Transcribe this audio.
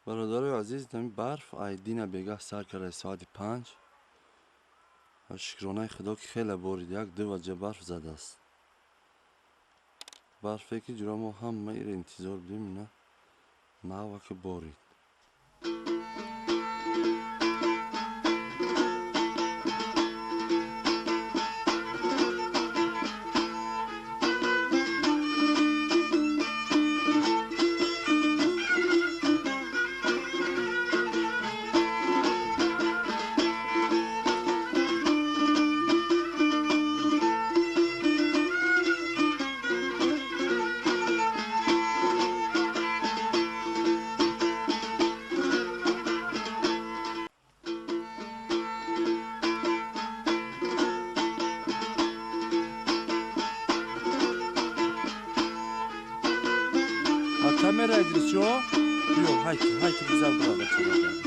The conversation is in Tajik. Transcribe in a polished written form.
Бародарои азиз, ами барф ай дина бегаҳ сар карда, соати 5. Шукронаи Худо, ки хеле борид, як ду ваҷа барф задааст. Барфе ки ҷура мо ҳама ира интизор будем, ина нава ки борид. Камера Идрисчо, биё, ҳайки ҳайки, бизар, бира, бача.